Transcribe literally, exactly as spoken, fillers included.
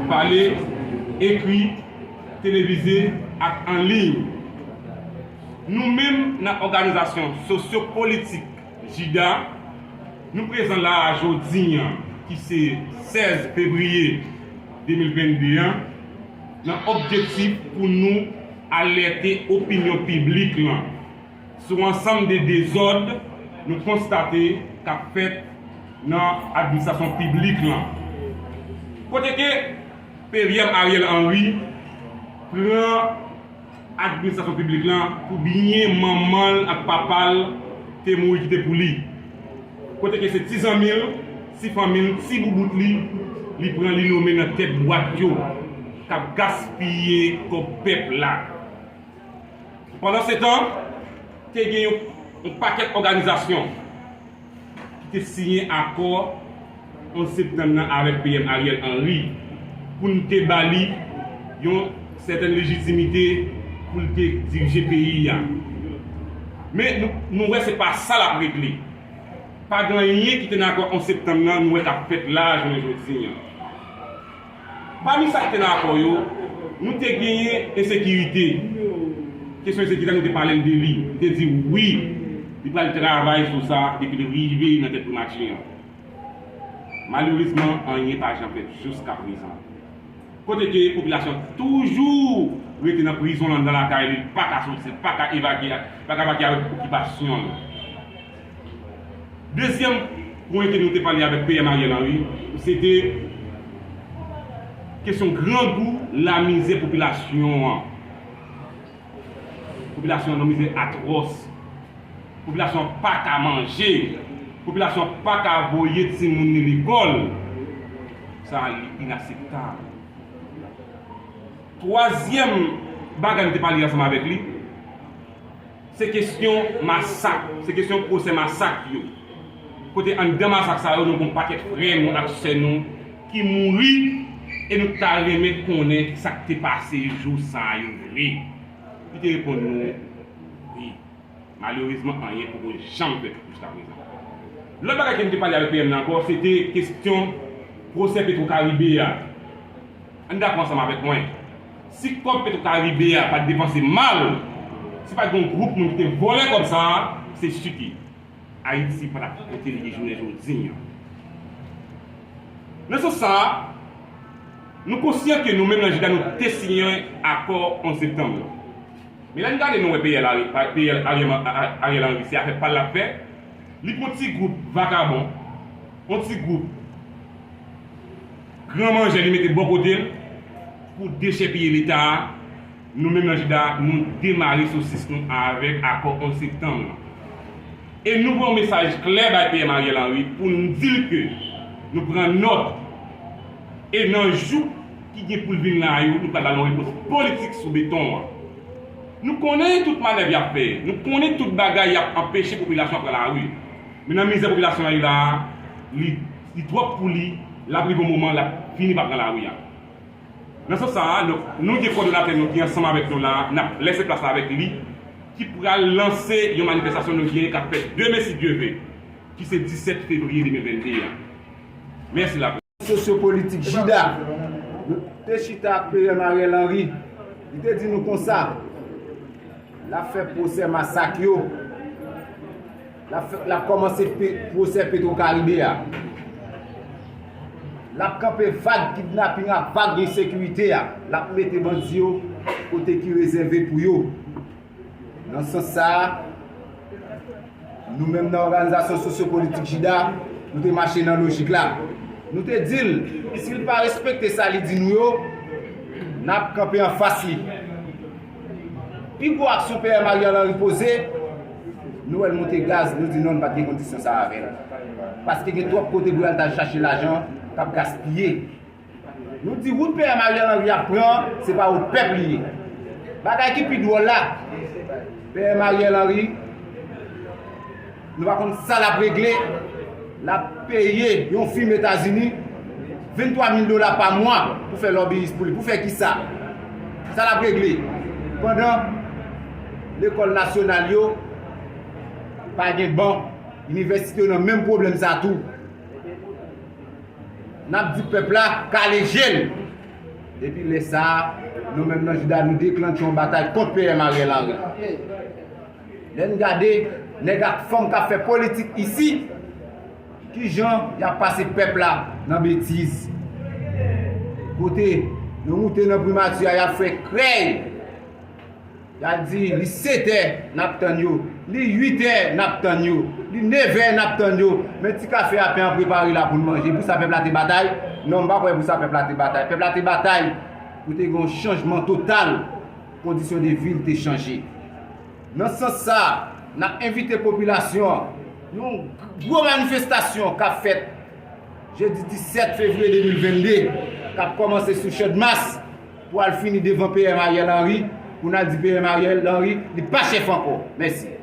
Pale, ekri, televize ak an liy. Nou menm nan òganizasyon sosyo-politik JIDA, nou prezan la a jodi a, ki se sèz fevriye de mil venn de an, nan objektif pou nou alète opinyon piblik lan sou ansanm de dezòd nou konstate k ap fèt nan administrasyon piblik lan. Kote ke P V M Ariel Henry pran administrasyon piblik lan pou byen manman l ak papa l te mouri kite pou li. Kote ke se ti zanmi l, ti fanmi l, ti boubout li, li pran li nonmen nan tèt bwat yo, k ap gaspiye kòb pèp la. Pandansetan, te gen yon, yon pakèt òganizasyon ki te siyen akò onz septanm nan avèk P M Ariel Henry pou n te ba li yon sètèn lejitimite pou l te dirije peyi a. Men nou, nou wè se pa sa l ap regle. Pa gen anyen ki te nan akò onz septanm nan nou wè k ap fèt la a jounen jodi a. Pami sa ki te nan akò yo, nou te genyen ensekirite. Kesyon ensekirite a, nou te pale l de li. Nou te di wi, li pral travay sou sa depi l rive nan tèt primati an. Malerezman, anyen pa janm fèt jiskaprezan. Kote ke popilasyon toujou rete nan prizon anndan lakay li, li pa ka soti, li pa ka evakye, pa ka evakye avèk okipasyon l. Dezyèm pwen ke nou te pale avèk P M Ariel Henry, se te kesyon grangou, lamizè popilasyon an. Popilasyon an nan mizè atwòs. Popilasyon an pa ka manje. Popilasyon an pa ka voye timoun li lekòl. Sa a, li inakseptab. Twazyèm bagay nou te pale ansanm avèk li, se kesyon masak, se kesyon pwosè masak yo. Kote anndan masak sa yo, nou gen yon pakèt frè nou ak sè nou ki mouri, e nou ta renmen konnen sa k te pase jou sa yo vre. Li te reponn nou, wi. Malerezman, anyen poko janm fèt jiskaprezan. Lòt bagay ke m te pale avèk P M nan ankò, se te kesyon pwosè Petro Caribe a. Ann dakò ansanm avèk mwen. Si kòb Petro Caribe a pa t depanse mal, si pa t gen yon gwoup moun ki te vòlè kòb sa a, se si ke Ayiti pa t ap kote li ye jounen jodi a. Nan sans sa a, nou konsyan ke nou menm nan JIDA nou te siyen akò onz septanm nan. Men lè n gade nou wè P M Ariel, P M Ariel, Ariel Henry, se afè pa l l ap fè, li pran ti gwoup vakabon, yon ti gwoup gran manjè li mete bò kote l pou dechèpiye Leta a. Nou menm nan JIDA, nou demare sosis nou avèk akò onz septanm nan. E nou voye yon mesaj klè bay P M Ariel Henry pou n di l ke nou pran nòt. E nan jou ki gen pou l vin la yo, nou pral ba l yon repons politik sou beton an. Nou konnen tout manèv y ap fè, nou konnen tout bagay y ap anpeche popilasyon an pran lari. Men nan mizè popilasyon an ye la a, li, li twòp pou li, l ap rive yon moman, l ap fini pa pran lari a. Nan sans sa a, nou, nou gen kòdonatè nou ki ansanm avèk nou la a, n ap lese plas la avèk li, ki pral lanse yon manifestasyon nou genyen k ap fèt demen, si Dye ve, ki se disèt fevriye de mil venn de a. Mèsi laprès. Sosyopolitik JIDA, nou te chita ak P M Ariel Henry. Li te di nou konsa, l ap fè pwosè masak yo. L ap fè, l ap kòmanse pe-, pwosè Petro Caribe a. L ap kanpe vag kidnaping ak vag ensekirite a. L ap mete bandi yo kote ki rezève pou yo. Nan sans sa a, nou menm nan òganizasyon sosyopolitik JIDA, nou te mache nan lojik la. Nou te di l, si l pa respekte sa li di nou yo, n ap kanpe anfas li. Pi gwo aksyon P M Ariel Henry poze, nou wè l monte gaz, nou di non, n pa t gen kondisyon sa a avè l. Paske gen twòp kote pou y al t al chache lajan k ap gaspiye. Nou di wout P M Ariel Henry ap pran, se pa wout pèp li ye. Bagay ki pi dwòl la, P M Ariel Henry, nou pa konn sa l ap regle, l ap peye yon fim Etazini venntwa mil dola pa mwa pou fè lòbiyis pou li. Pou fè kisa? Sa l ap regle? Pandan lekòl nasyonal yo pa gen ban, inivèsite yo nan menm pwoblèm sa tou. N ap di pèp la, kale je l. Depi lè sa a, nou menm nan Jida, nou deklanche yon batay kont P M Ariel Henry. Lè n gade nèg ak fanm k ap fè politik isi, kijan y ap pase pèp la nan betiz? Kote yo moute nan primati a, y ap fè krèy. Y ap di li setè n ap tann yo, li uitè n ap tann yo, li nevè n ap tann yo. Men ti kafe a pen an prepare la pou n manje. Pou sa pèp la te batay? Non, m pa kwè pou sa pèp la te batay. Pèp la te batay pou te gen yon chanjman total, kondisyon de vi l te chanje. Nan sans sa, n ap envite popilasyon an, yon gwo manifestasyon k ap fèt jedi disèt fevriye de mil vennde, k ap kòmanse sou Channmas pou al fini devan P M Ariel Henry, pou n al di P M Ariel Henry li pa chèf ankò. Mèsi.